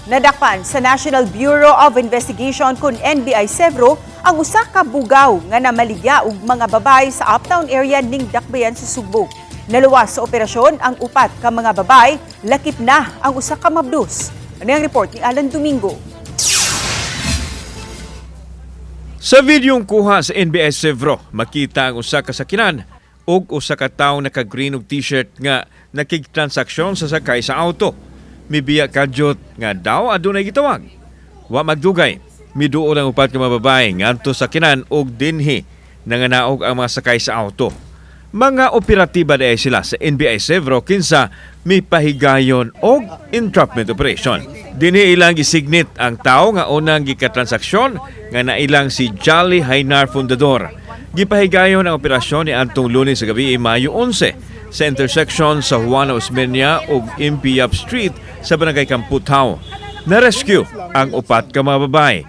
Nadakpan sa National Bureau of Investigation kon NBI Sevro ang usa ka bugaw nga namaligya og mga babae sa uptown area ning Dakbayan sa Sugbo. Naluwas sa operasyon ang upat ka mga babae, lakip na ang usa ka mabdus. Ano ang report ni Alan Domingo? Sa videong kuha sa NBI Sevro, makita ang usa ka sakinan ug usa ka tawo naka-green og t-shirt nga nakigtransaksyon sa sakay sa auto. Mibiya kadyot nga daw adunay gitawag. Wa magdugay, miduol ang upat ka mga babae ngadto sa sakinan ug dinhi nanganaog ang mga sakay sa auto. Mga operatiba diay sila sa NBI Sevro kinsa mipahigayon og entrapment operation. Dinhi ilang gisignit ang tao nga unang gikatransaksyon nga nailang si Jolly Hainar Fundador. Gipahigayon ang operasyon ni adtong Lunes sa gabi, Mayo 11, sa intersection sa Juana Osmeña ug MP Yap Street sa Barangay Kamputhaw. Na-rescue ang upat ka mga babae.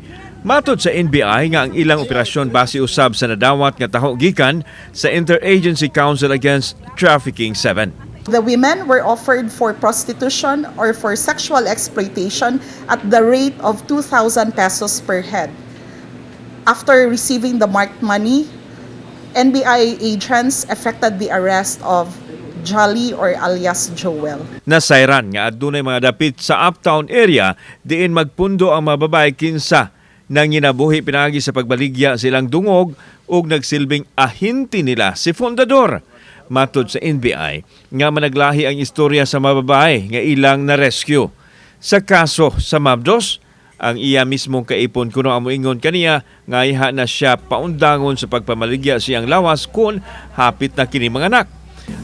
Matod sa NBI nga ang ilang operasyon base usab sa nadawat nga taho gikan sa Interagency Council Against Trafficking 7. The women were offered for prostitution or for sexual exploitation at the rate of 2,000 pesos per head. After receiving the marked money, NBI agents effected the arrest of Jolly or alias Joel. Nasayran nga adunay mga dapit sa uptown area diin magpundo ang mga babae kinsa nanginabuhi pinaagi sa pagbaligya sa ilang dungog ug nagsilbing ahinti nila si Fundador. Matod sa NBI nga managlahi ang istorya sa mga babae nga ilang na-rescue. Sa kaso sa Mabdos, ang iya mismong kaipon kuno ang moingon kaniya nga iha na siya paundangon sa pagpamaligya siyang lawas kung hapit na kini mga anak.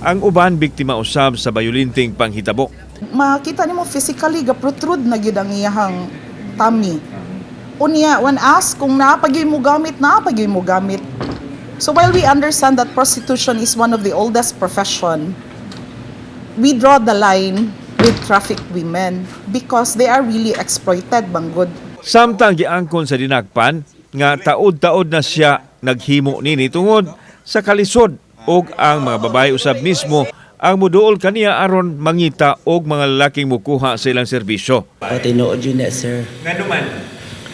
Ang uban, biktima usab sa bayolenteng panghitabo. Makita nimo physically ga-protrude na gyud ang iyahang tummy. Unya, when asked kung naa pa gyud mo gamit, naa pa gyud mo gamit. So while we understand that prostitution is one of the oldest profession, we draw the line with trafficked women because they are really exploited, banggod. Samtang giangkon sa dinakpan nga taod-taod na siya naghimo nini tungod sa kalisod ug ang mga babae usab mismo ang muduol kaniya aron mangita og mga lalaking mukuha sa ilang serbisyo. O, tinuod yun na, sir. Ngano man?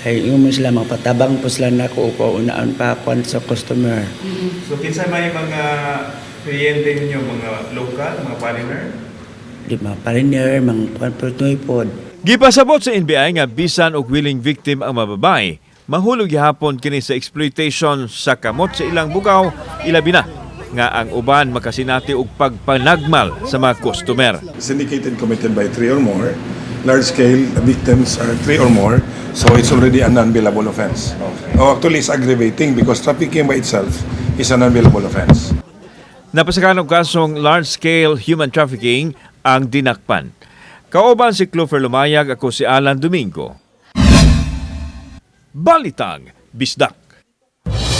Ay, yung mo sila, magpatabang po sila na ako ko unaan pa kwan sa customer. So kinsa may mga kliyente ninyo, mga local, mga foreigner? Di ba, foreigner, mga kwan po pod. Gipasabot sa NBI nga bisan og willing victim ang mga babae, mahulog gihapon kini sa exploitation sa kamot sa ilang bugaw, ilabi na nga ang uban makasinati og pagpanagmal sa mga customer. Syndicated, committed by three or more. Large scale, the victims are three or more, so it's already a non-bailable offense. Oh, actually, it's aggravating because trafficking by itself is a non-bailable offense. Napasakan og kasong large-scale human trafficking ang dinakpan. Kauban si Clover Lumayag, ako si Alan Domingo. Balitang Bisdak.